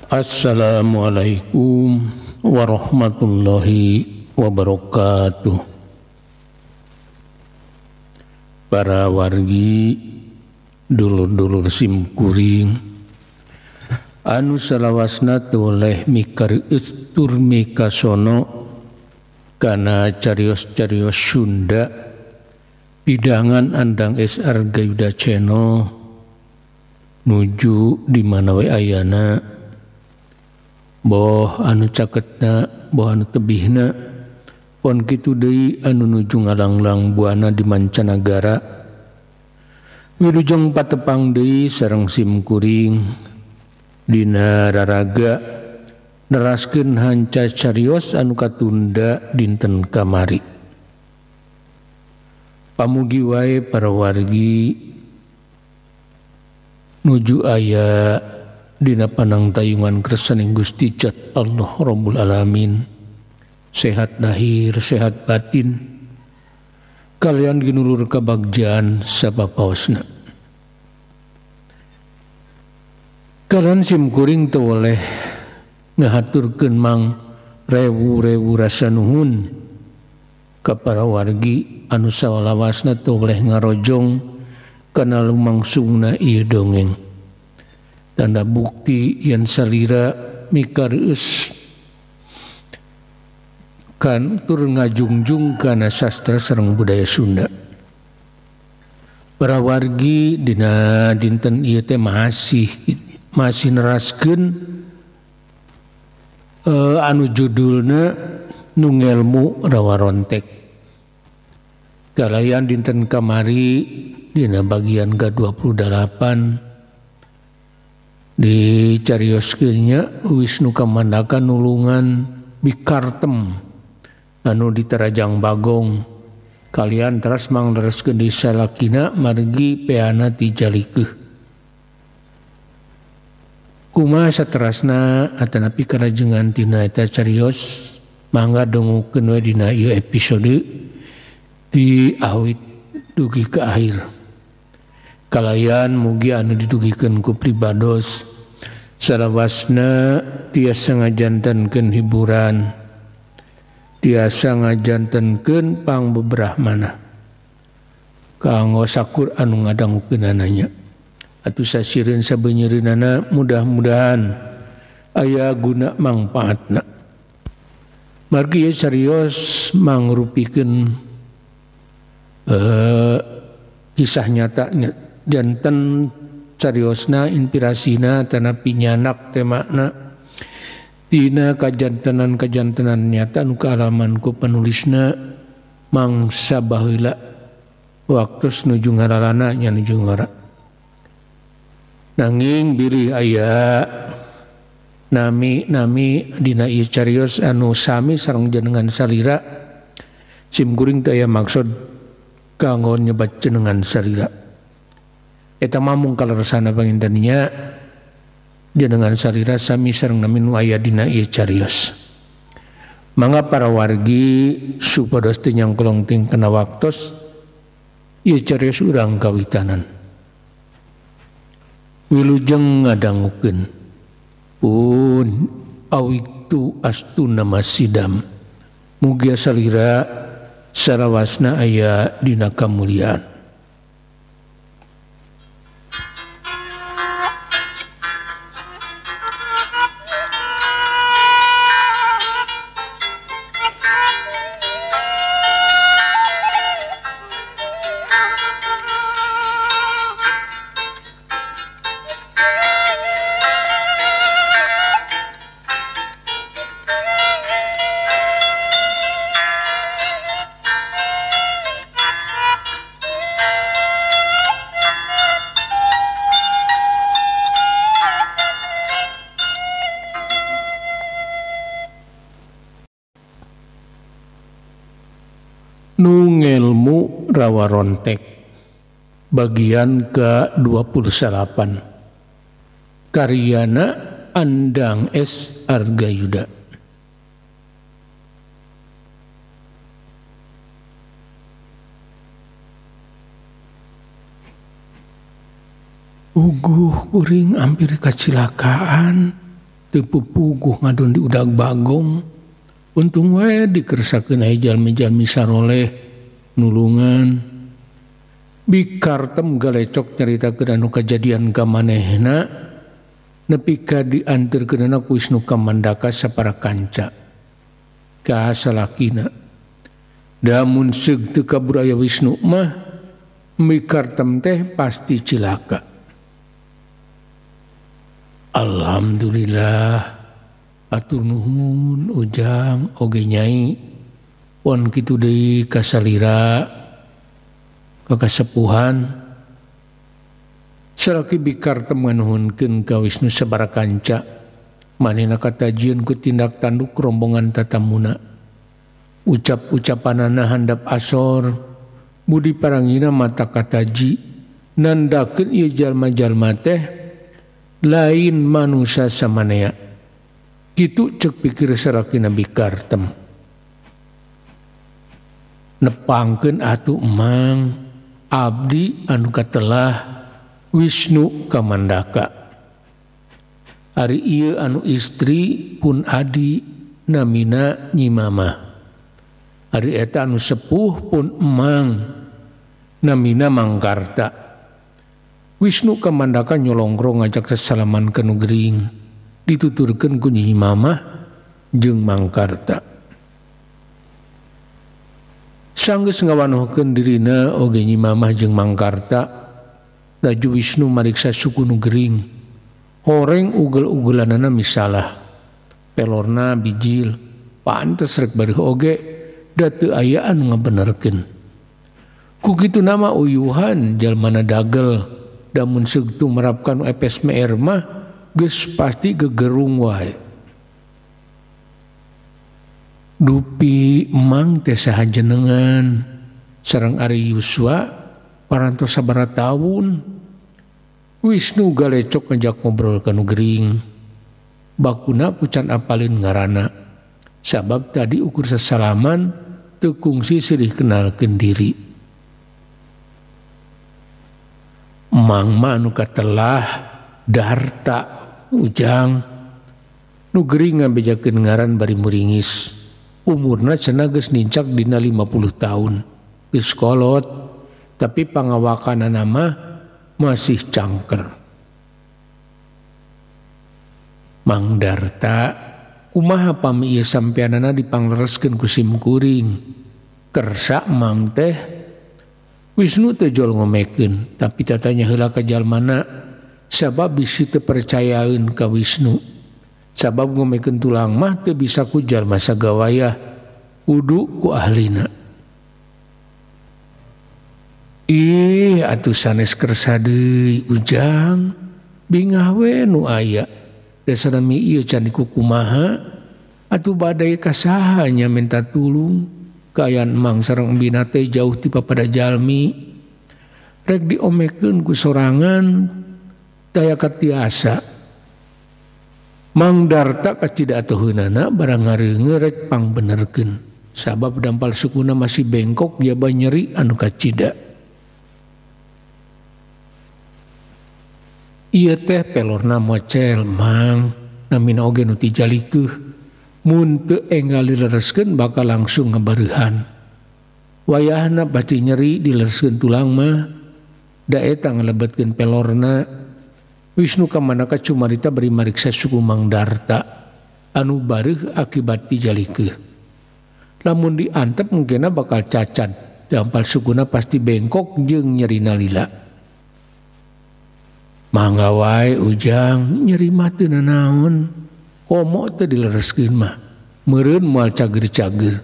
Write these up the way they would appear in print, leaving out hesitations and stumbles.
Assalamualaikum warahmatullahi wabarakatuh. Para wargi, dulur-dulur simkuring anu salawasna toleh mikareueus tur mikasono kana carios-carios Sunda pidangan Andang S. Argayuda Channel nuju di mana we ayana, boh anu caketna, boh anu tebihna, pon kitu deui anu nuju ngalanglang buana di mancanagara. Wilujeng patepang deui sareng simkuring dina raraga neraskeun hanca carios anu katunda dinten kamari. Pamugi wae para wargi nuju aya dina panangtayungan kersaning Gusti Jat Allah Rabbul Alamin, sehat lahir sehat batin, kalian ginulur kabagjaan sapapaosna. Kalian simkuring teu oleh ngahaturkeun mang rewu-rewu rasa nuhun ka para wargi anu sawalawasna teu oleh ngarojong kana lumangsungna ieu dongeng. Tanda bukti yen salira mikareus kan tur ngajungjung kana sastra sareng budaya Sunda. Para wargi dina dinten ieu teh masih neraskeun anu judulna Nu Ngelmu Rawarontek. Kalayan dinten kamari dina bagian ke-28 dicarioskeunnya Wisnu Kamandaka nulungan bikartem anu diterajang Bagong kalian teras manglereskeun di salakina margi peana ti Jalikeuh. Kumaha saterasna atanapi karajengan tina eta carios mangga dongukeun we dina ieu episode di awit dugi ke akhir. Kalayan mugi anu didugikeun ku pribados salawasna tiasa ngajantenkeun hiburan, tiasa ngajantenkeun pangbeberah manah kanggo sakur anu ngadangukeunananya. Atuh sasireun sabeunyereunana mudah-mudahan aya guna mangpaatna. Margi ieu serios mangrupikeun kisah nyata janten cariosna inspirasina tanapi nyanak temakna tina kajantenan-kajantenan nyata nu kaalaman ku penulisna mangsa baheula waktus nuju ngaralana nya nuju ngora. Nanging bilih aya nami-nami dina ieu carios anu sami sareng jenengan salira, simkuring teu aya maksud kanggo nyebat jenengan salira. Eta mamung kaleresana pangintennya jenengan salira sami sareng nami nu aya dina ieu carios. Mangga para wargi supados teu nyangkolong ting kana waktos ieu carios urang kawitanan. Wilujeng ngadangukeun pun awiktu astuna masidam. Mugia salira sarawasna aya dina kamuliaan. Nu Ngelmu Rawarontek bagian ke-28 karyana Andang S. Argayuda. Uguh kuring hampir kacilakaan. Teu pupuguh ngadon di udag bagong. Untung wae dikersakeun aya jalmi-jalmi saroleh nulungan. Bikartem galecok nyaritakeun anu kajadian ka manehna nepi ka dianterkeunana ku Wisnu Kamandaka sapara kanca ka salakina. Damun seug teu kabur aya Wisnu mah Bikartem teh pasti cilaka. Alhamdulillah atur nuhun ujang oge nyai pon kitu deui kasalira kakasepuhan. Salaki Bikartem nganuhunkeun ka Wisnu sabara kanca manehna katajieun ku tindak tanduk rombongan tatamuna. Ucap-ucapanana handap asor budi parangina mata kataji nandakeun ieu jalma-jalma teh lain manusia samanea. Kitu cek pikir salakina Bikartem. Nepangkeun atuh emang abdi anu katelah Wisnu Kamandaka. Ari ieu anu istri pun adi namina Nyi Mamah. Ari eta anu sepuh pun emang namina Mangkarta. Wisnu Kamandaka nyolongkrong ngajak sesalaman ke nu gering. Dituturkeun ku Nyi Mamah jeung Mangkarta. Sanggeus ngawanohkeun dirina oge Nyi Mamah jeung Mangkarta, laju Wisnu mariksa suku nu gering. Horeng ugel-ugelanana misalah. Pelorna bijil, pantes rek bareuh oge da teu aya anu ngabenerkeun. Ku kitu nama uyuhan jalmana dagel, damun seug tumerapkan epes meer mah geus pasti gegerung wae. Dupi emang teh saha jenengan sareng Ari Yuswa parantos sabaraha taun. Wisnu galecok ngajak ngobrol ka nu gering. Bakuna ku can apalin ngaranna. Sabab tadi ukur sesalaman teu kungsi silih kenalkeun diri. Emang mah anu katelah Darta ujang nu gering ngabejakeun ngaran bari muringis. Umurna cenah geus nincak dina 50 tahun. Geus kolot tapi pangawakanana mah masih cangker. Mang Darta kumaha pami ieu sampeanana dipanglereskeun ku sim kuring. Kersa mang teh Wisnu teu jol ngomekeun tapi tatanya heula ka jalmana sabab bisi teu percayaeun ka Wisnu. Sabab ngomekeun tulang mah teu bisa ku jalma sagawayah kudu ku ahlina. Ih atuh sanes kersa deui ujang bingah we nu aya. Dasarna mi ieu can dikukumaha atuh badai ka saha nya minta tulung kaayaan emang sareng embina teh jauh ti papada jalmi. Rek diomekeun ku sorangan daya katiasa. Mang Darta kacida atuheunana barang ngareungeun rek pangbenerkeun sabab dampal sukuna masih bengkok jaba nyeri anu kacida. Ieu teh pelorna mocel mang namina oge nu tijalikeuh mun teu enggal dilereskeun bakal langsung ngabareuhan. Wayahna pasti nyeri dilereskeun tulang mah da eta ngalebetkeun pelorna. Wisnu Kamandaka cumarita bari mariksa suku Mang Darta anu bareuh akibat tijalikeuh. Lamun diantep mungkinna bakal cacat, dampal sukuna pasti bengkok jeung nyerina lila. Mangga wae ujang nyeri mah teu nanaon, komo teu dilereskeun mah, meureun moal cager-cager.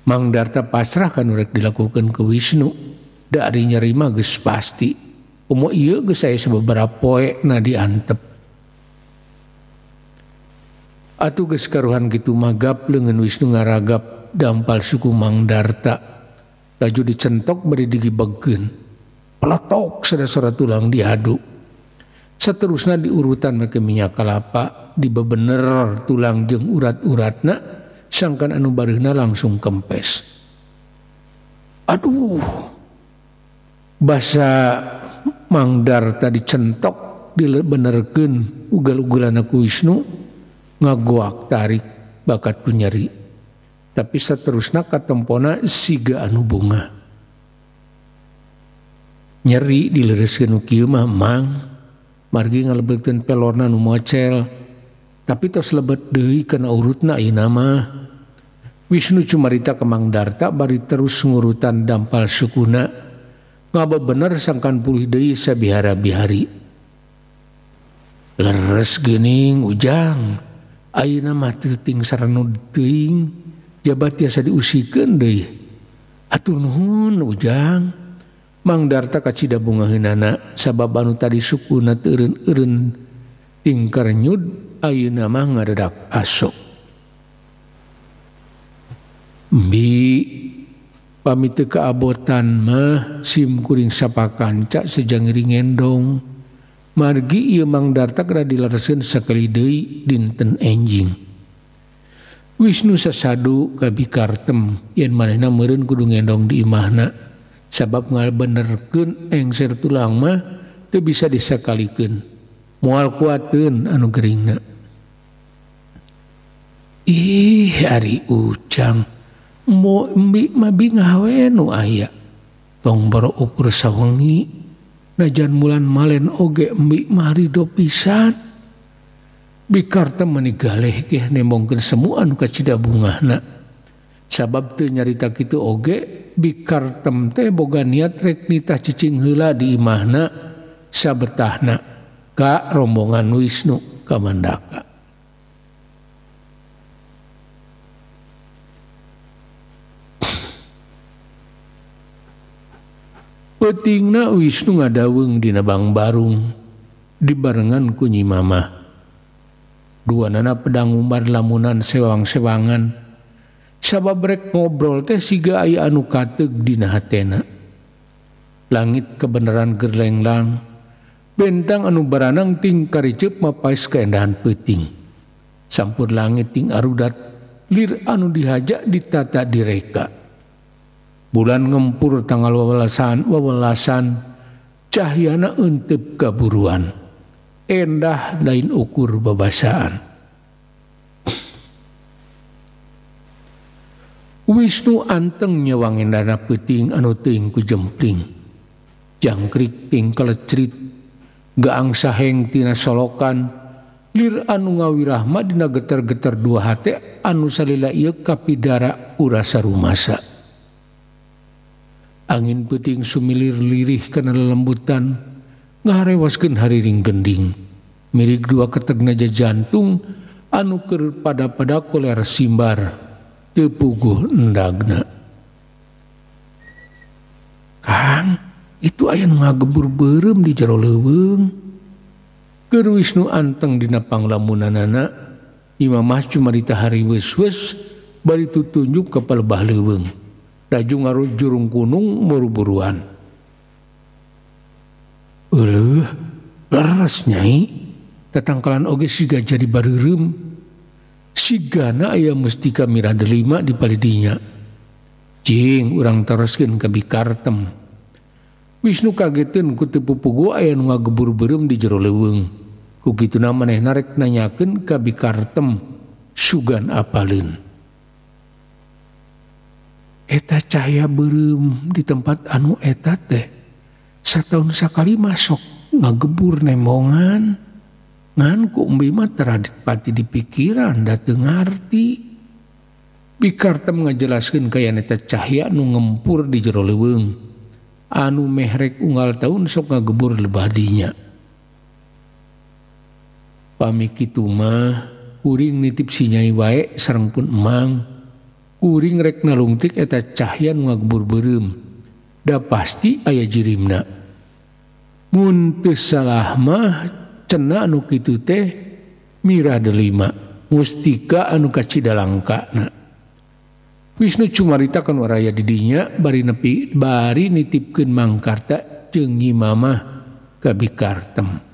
Mang Darta pasrah kanu rek dilakukeun ku Wisnu, da ari nyeri mah geus pasti. Komo ieu geus aya sababaraha poe na diantep. Atuh geus karuhan kitu mah gap leungeun Wisnu ngaragap dampal suku Mang Darta. Laju dicentok bari digibegkeun. Peletok sada-sada tulang diadu. Seterusna diurutan make minyak kalapa, dibebener tulang jeung urat-uratna, sangkan anu bareuhna langsung kempes. Aduh. Basa Mang Darta dicentok dibenerkeun ugal-ugalan ku Wisnu ngagoak tarik bakat ku nyeri. Tapi saterusna katempona siga anu bunga. Nyeri dileureuskeun nu kieu mah mang margi ngalebetkeun pelorna nu mocel. Tapi tos lebet deui kana urutna ayeuna mah. Wisnu cumarita ka Mang Darta bari terus ngurutan dampal sukuna. Ngaba bener sangkan pulih deui sabihara-bihari. Leres geuning Ujang. Ayeuna mah teu ting saranud teuing jabat tiasa diusikeun deui. Hatur nuhun Ujang. Mang Darta kacida bungaheunana sabab anu tadi sukuna teu eureun-eureun tingkar nyud ayeuna mah ngadadak asok. Bi pamit teu kaabotan mah sim kuring sapakanca sejang ngendong. Margi ieu Mang Darta kada dilereskeun sakali deui dinten enjing. Wisnu sasadu ka Bikartem yen manehna meureun kudu ngendong di imahna sabab ngabenerkeun engser tulang mah teu bisa disakalikeun. Moal kuateun anu geuringna. Ih ari Ujang mo embi mah bingah we nu aya. Tong boro ukur sawengi najan mulan malen oge embi mah rido pisan. Bikartem mani galeh geh nembongkeun semua anu kacida bungahna. Sabab teu nyarita kitu oge Bikartem teh boga niat rek nitah cicing heula di imahna sabetahna ka rombongan Wisnu Kamandaka. Peutingna Wisnu ngadaweng dina Bangbarung dibarengan ku Nyi Mamah. Duanana pedang umbar lamunan sewang-sewangan. Sabab rek ngobrol teh siga aya anu kateug dina hatena. Langit kebenaran keur lenglang, bentang anu baranang ting kariceup mapais kaendahan peuting. Sampur langit ting arudat, lir anu dihaja ditata direka. Bulan ngempur tanggal wawelasan, cahyana euteup kaburuan. Endah lain ukur babasaan. Wisnu anteng nyewang endana peuting anu teuing ku jempling. Jangkrik ting kalecrit, gaang saheng tina solokan, lir anu ngawirahma dina geter-geter dua hate anu salila ieu kapidara urasa rumasa. Angin peuting sumilir lirih kana lelembutan, ngaharewaskeun hariring gending. Mirig dua ketegna jantung anu keur pada-pada koler simbar. Teu puguh endagna. Kang, itu aya nu ngagebur beureum di jero leuweung. Keur Wisnu anteng dina panglamunanana, Imamah cumarita hariweus-weus bari tutunjuk ka palebah leuweung. Laju ngarujurung gunung buru-buruan. Euleuh, leres nyai, tatangkalan oge siga jadi bareureum. Sigana aya mustika mirah delima di palidinya. Cing urang teruskeun ka Bikartem. Wisnu kageteun ku teu pupugu aya nu ngagebur beureum di jero leuweung. Ku kituna manehna rek nanyakeun ka Bikartem sugan apaleun. Eta cahaya beureum di tempat anu eta teh sataun sakali masuk ngagebur nembongan. Ngan ku embi mah pati di pikiran da teu ngarti. Bikartem ngajelaskeun kaya eta cahya nu ngempur di jero leuweung. Anu mehrek unggal taun sok ngagebur lebah dinya. Pami kitu mah kuring nitip si Nyai wae sareng pun emang. Kuring rek nalungtik eta cahya nu ngagebur beureum. Da pasti aya jirimna. Mun teu salah mah cenah anu kitu teh mirah delima mustika anu kacida langkana. Wisnu cumarita kan waraya didinya bari nepi bari nitipkeun Mangkarta jeung Nyi Mamah ka Bikartem.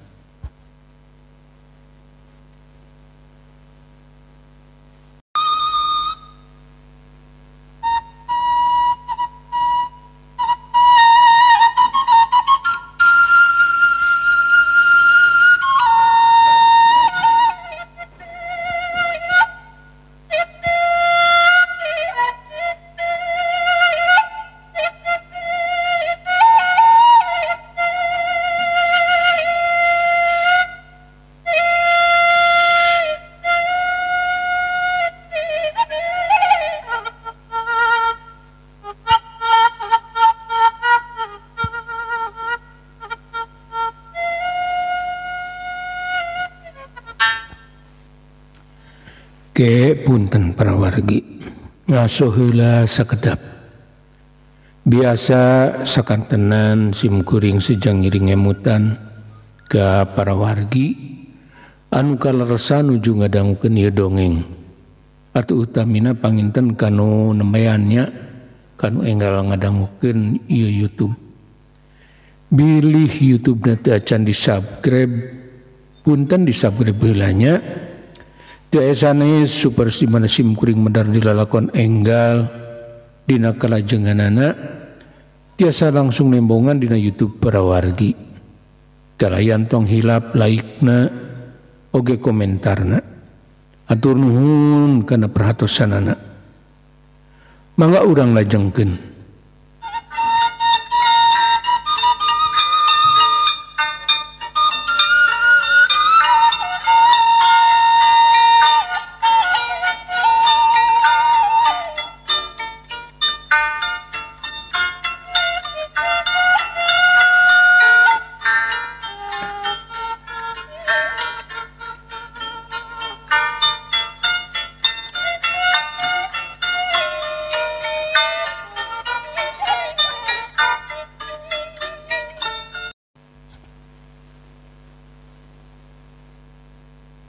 Ke punten para wargi ngaso heula sakedap. Biasa sakantenan sim kuring sejang ngiring emutan ka para wargi anu kaleresan nuju ngadangukeun ieu dongeng. Atuh utamina panginten kanu nembeannya kanu enggal ngadangukeun ieu YouTube. Bilih YouTube-na teu acan di-subscribe, punten di-subscribe heula nya. Teu aya sanes super di mana sim kuring medar dilalakon enggal dina kalajenganana tiasa langsung nembongan dina YouTube para wargi. Kalayan tong hilap like-na oge komentarna. Atur nuhun kana perhatosanana. Mangga urang lajengkeun.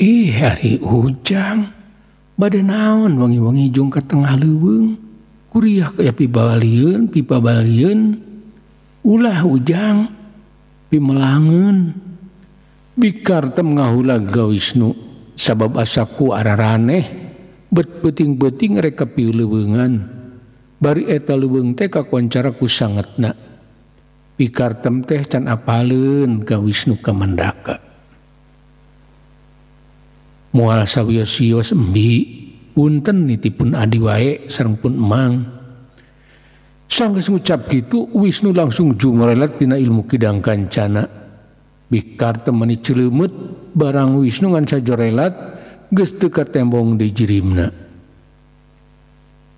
Ih, hari ujang bade naon wangi-wangi jung ka tengah leuweung kuriah kaya pibalieun pipabalieun ulah ujang pimelangeun bikartem ngahulag ka Wisnu sabab asaku araraneh bet peuting-peuting rek ka piuleuweungan bari eta leuweung teh kakoncara ku sangetna bikartem teh can apaleun ka Wisnu Kamandaka. Moal sawios-wios embi punten nitipun adi wae sareng pun emang. Sanggeus ngucap kitu Wisnu langsung jumarelat dina ilmu kidang kancana. Bikartem mani ceuleumut barang Wisnu ngan sajorelat geus teu katembong di jirimna.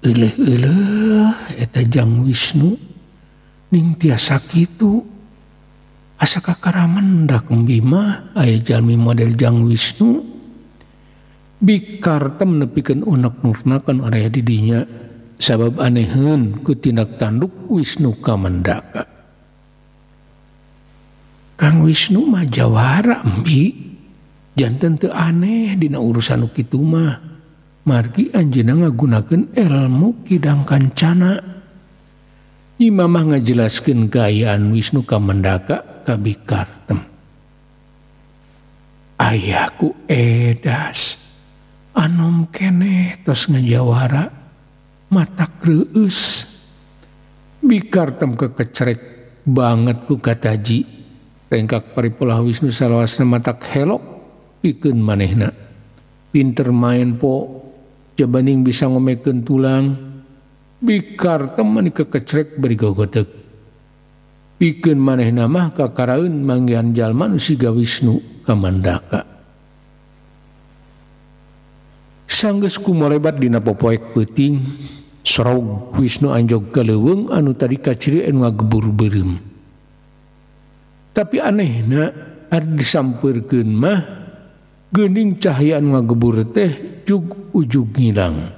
Euleuh-euleuh eta jang Wisnu ning tiasa kitu. Asa kakaraman dak embi mah aya jalmi model jang Wisnu. Bikartem nepikeun unek-unekna kan area di dinya sabab aneheun ku tindak tanduk Wisnu Kamandaka. Kang Wisnu mah jawara embi janten teu aneh dina urusan nu kitu mah margi anjeunna ngagunakeun ilmu kidang kancana. Nyi Mamah ngajelaskeun kaayaan Wisnu Kamandaka ka Bikartem. Ayahku edas anom keneh tos ngajawara matak reueus. Bikartem kekecrek banget ku kataji rengkak paripolah Wisnu salawasna matak helok pikeun manehna. Pinter main po jabaning bisa ngomekeun tulang. Bikartem mani kekecrek bari gogodeg pikeun manehna mah kakaraeun manggihan jalma nu siga Wisnu Kamandaka. Sanggeus kumolebat dina popoek peuting sorog Wisnu anjog ka leuweung anu tadi kaciri anu ngagebur beureum. Tapi anehna ari disampeurkeun mah geuning cahaya anu ngagebur teh jug ujug ngilang.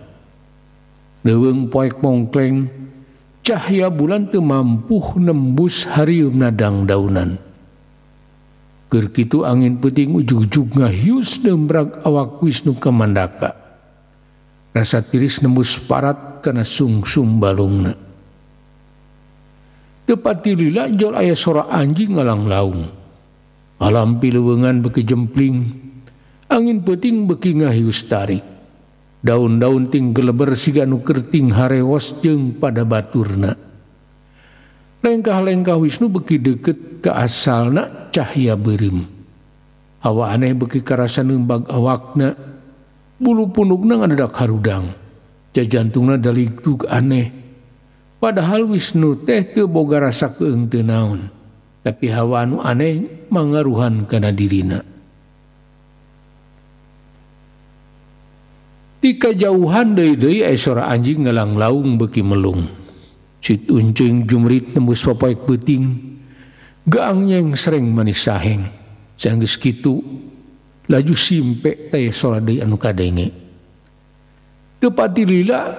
Leuweung poek mongkleng cahaya bulan teu mampuh nembus harieumna dangdaunan. Keur kitu angin peuting ujug-ujug ngahius dembrag awak Wisnu Kamandaka. Rasa tiris nembus parat kana sungsum balungna. Teu pati lila jol aya sora anjing ngalanglaung. Alam pileuweungan beuki jempling, angin peuting beuki ngahius tarik. Daun-daun ting geleber siga nu kerting harewos jeung pada baturna. Lengkah-lengkah Wisnu beuki deukeut ka asalna cahaya beureum. Hawa aneh beuki karasa neumbag awakna. Bulu punukna ngadadak harudang. Jajantungna daligdug aneh. Padahal Wisnu teh teu boga rasa keung teu naon. Tapi hawa anu aneh mangaruhan kana dirina. Ti kajauhan deui-deui aya sora anjing ngalanglaung beuki melung. Sit uncing jumrit nembus popoek peuting. Gaang nyeng sreng manis saheng. Sanggeus kitu laju simpe teh sora deui anu kadenge. Teu pati lila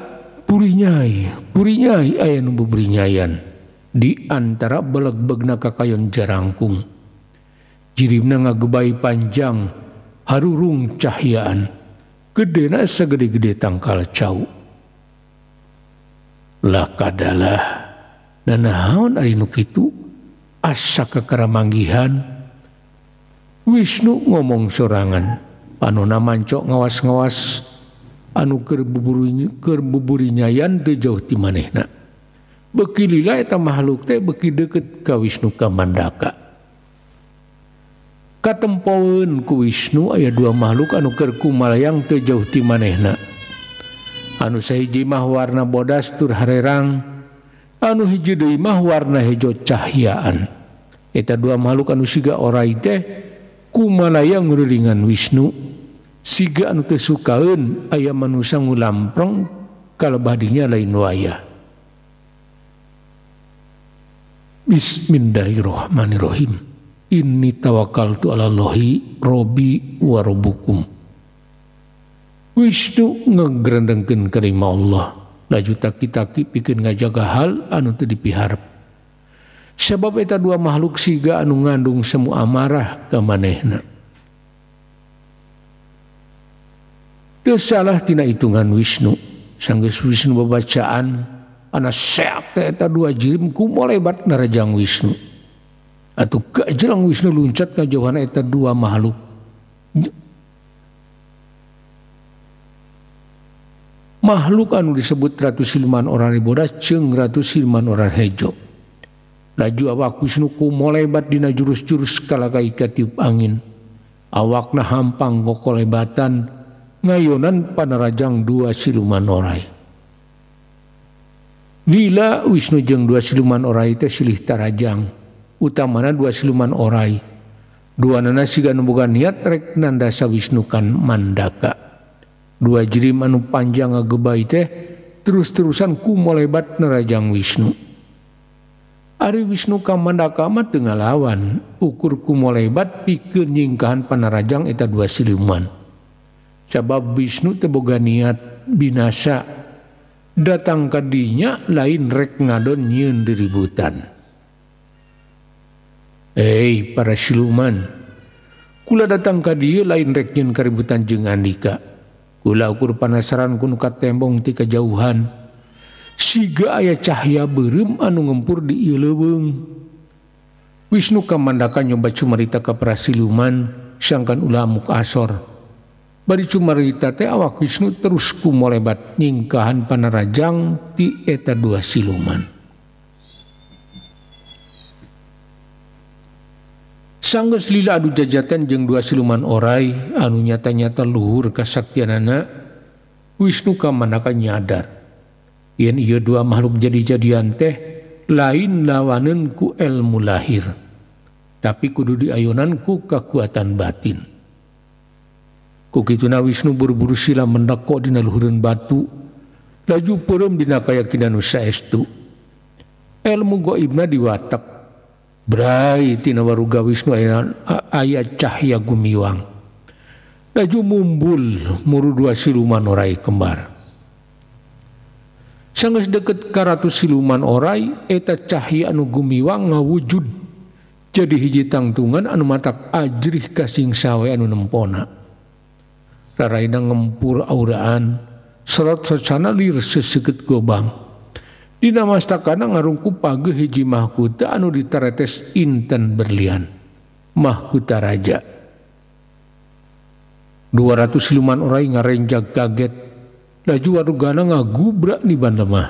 burinyai, burinyai aya nu bubrinyayan di antara beleg-begna kakayon jarangkung. Jirimna ngagebai panjang, harurung cahyaan, gedena sagede-gede tangkal cau. Lah kadalah, nanaon ari nu kitu asa kakaramanggihan. Wisnu ngomong sorangan, panona mancok ngawas-ngawas anu keur buburinyayan teu jauh ti manehna. Beuki lila eta makhluk teh beuki deukeut ka Wisnu Kamandaka. Katempoeun ku Wisnu aya dua makhluk anu keur kumalayang teu jauh ti manehna. Anu sahiji mah warna bodas tur harerang, anu hiji deui mah warna hejo cahyaan. Eta dua makhluk anu siga orai teh kumalayang ngurilingan Wisnu. Siga anu teu sukaeun aya manusa ngulamprong kalebah dinya lain wayah. Bismillahirrahmanirrahim. Inni tawakkaltu ala Allahi robbi wa rabbukum. Wisnu ngegrendengkeun karima Allah. Laju taki-taki pikeun ngajaga hal anu teu dipiharep. Sabab eta dua makhluk siga anu ngandung semu amarah ka manehna. Teu salah tina hitungan Wisnu. Sanggeus Wisnu babacaan ana seak teh eta dua jirim kumolebat narajang Wisnu. Atuh kajelang Wisnu luncat ngajauhan eta dua makhluk. Makhluk anu disebut Ratu Siluman Orai Bodas jeung Ratu Siluman Orai Hejo. Laju awak Wisnu kumolebat dina jurus-jurus kalakai katiup angin. Awakna hampang kokolebatan ngayonan panarajang dua siluman orai. Lila Wisnu jeung dua siluman orai teh silih tarajang, utamana dua siluman orai. Duanana siga nu boga niat rek nandasa Wisnu kan Mandaka. Dua jirim anu panjang ngagebai teh terus-terusan kumolebat nerajang Wisnu. Ari Wisnu ka Mandaka mah teu ngalawan, ukur kumolebat pikeun nyingkahan panarajang eta dua siluman. Sabab Wisnu teu boga niat binasa, datang ka dinya lain rek ngadon nyieun diributan. Hei para siluman, kula datang ka dieu lain rek nyieun kaributan jeung andika. Kula ukur panasaran ku nu katembong ti kajauhan. Siga aya cahya beureum anu ngempur di ieu leuweung. Wisnu Kamandaka nyoba cumarita ka para siluman sangkan ulah amuk asor. Bari cumarita teh awak Wisnu terus kumolebat nyingkahan panarajang ti eta dua siluman. Sanggeus lila adu jajatan jeung dua siluman orai anu nyata-nyata luhur kasaktianana, Wisnu Kamandaka nyadar yen ieu dua makhluk jadi-jadian teh lain lawaneun ku elmu lahir, tapi kudu diayonan ku kakuatan batin. Ku kituna Wisnu buru-buru sila mendeko dina luhureun batu, laju peureum dina kayakinan nu saestu. Elmu gaibna diwatek, brai tina waruga Wisnu aya cahya gumiwang. Laju mumbul muru dua siluman orai kembar. Sanggeus deukeut ka ratu siluman orai, eta cahya anu gumiwang ngawujud jadi hiji tangtungan anu matak ajrih kasing sawe anu nempona. Raraina ngempur auraan, serot socana lir seseukeut gobang. Dina mastakana ngarungkup pageuh hiji mahkota anu ditaretes inten berlian, mahkota raja. 200 siluman orai ngarenjag kaget, laju warugana ngagubrak di ban lemah.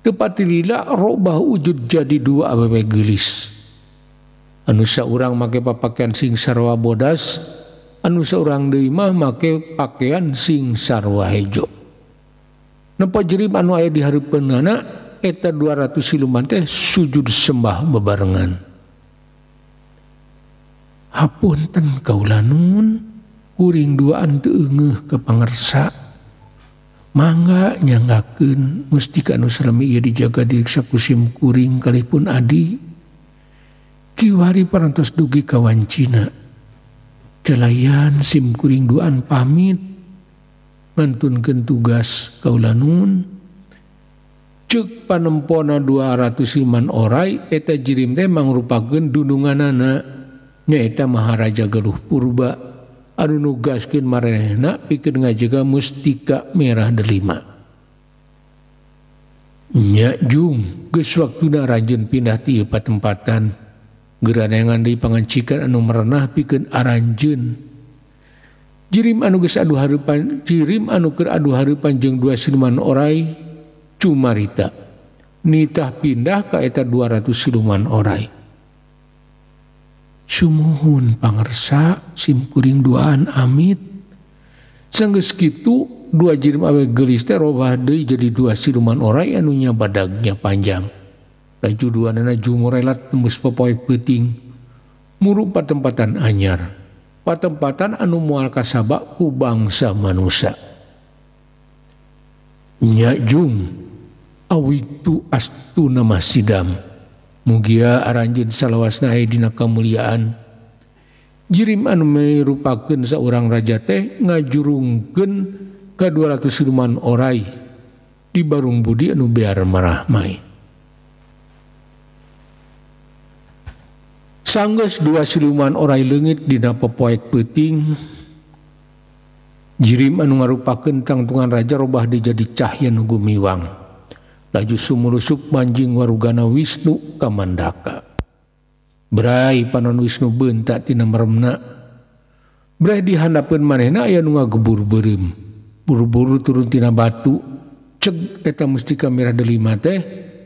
Tepati lila robah wujud jadi dua awewe geulis. Anu saurang make papakaian sing sarwa bodas, anu saurang deui mah make pakaian sing sarwa hejo. Nempo jerim anu aya di hareupeunana eta 200 siluman teh sujud sembah bebarengan. Hapunten kaula nun, kuring duaan teu eungeuh ka pangersa. Mangga nyanggakeun mustika anu salami ieu dijaga diriksa ku sim kuring kalih pun adi. Kiwari parantos dugi ka wancina. Kelayan sim kuring duaan pamit. Ngantunkeun tugas kaula nuhun. Ceuk panempona 200 siluman orai eta jirim teh mangrupakeun dununganana nyaeta Maharaja Galuh Purba anu nugaskeun maranehna pikeun ngajaga mustika merah delima. Nya jung geus waktuna aranjeun pindah ti ieu patempatan. Geura neangan deui pangancikan anu merenah pikeun aranjeun. Jirim anu geus adu hareupan, jirim anu keur adu hareupan jeung dua siluman orai cumarita nitah pindah ka eta 200 siluman orai. Sumuhun pangersa simkuring duaan amit. Sanggeus kitu dua jirim awe geulis teh robah deui jadi dua siluman orai anu nya badagnya panjang. Laju duanana jumorelat tembus popoek peuting muru patempatan anyar. Patempatan anu moal kasabak ku bangsa manusa. Nya jung awitu astuna masidam. Mugia aranjeun salawasna aya dina kamuliaan. Jirim anu merupakeun saurang raja teh ngajurungkeun ka 200 siluman orai di Barung Budi anu bear marahmai. Sanggeus dua siluman orai leungit dina popoek peuting. Jirim anu ngarupakeun tangtungan raja robah deui jadi cahya nu gumiwang. Laju sumurusup manjing warugana Wisnu Kamandaka. Brai panon Wisnu beunta tina meremna. Brai dihandapeun manehna aya nu ngagebur beureum. Buru-buru turun tina batu, ceg eta mustika merah delima teh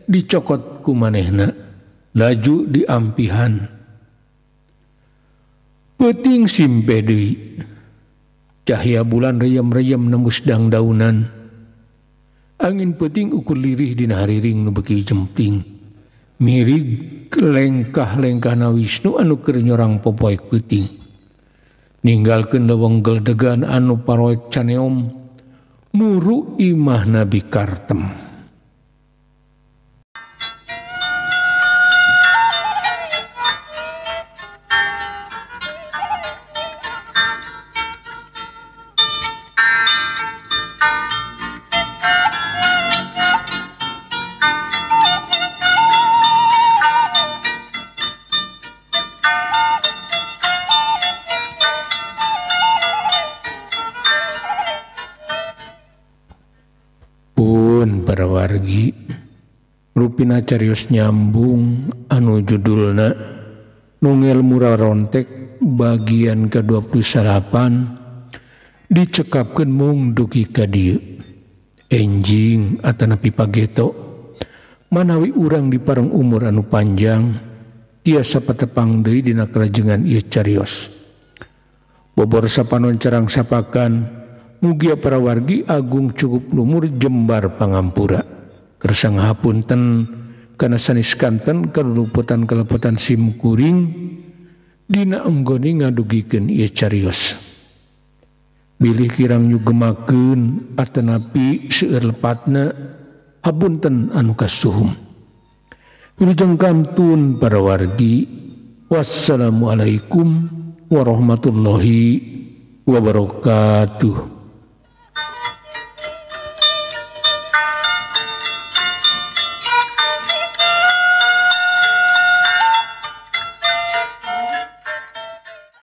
dicokot ku manehna. Laju diampihan. Peuting simpe deui. Cahya bulan reyem-reyem nembus dangdaunan. Angin peuting ukur lirih dina hariring nu beuki jempling. Mirig lengkah-lengkahna Wisnu anu keur nyorang popoek peuting. Ninggalkeun leuweung geldegan anu paroek caneom muru imah Nabi Kartem. Wargi rupina carios nyambung anu judulna Nungel Murarontek bagian ke-28 dicekapkeun mung dugi ka dieu. Enjing atanapi pageto manawi urang dipareng umur anu panjang tiasa patepang deui dina kalajengan ieu carios. Bobor sapanon carang sapakan mugia para wargi agung cukup lumur jembar pangampura. Kersa ngahapunten kana sanes kanten kaluputan kalepotan sim kuring dina enggone ngadugikeun ieu carios. Bilih kirang nyugemakeun atanapi seueur lepatna hapunten anu kasuhum. Wilujeng kantun para wargi. Wassalamualaikum warahmatullahi wabarakatuh.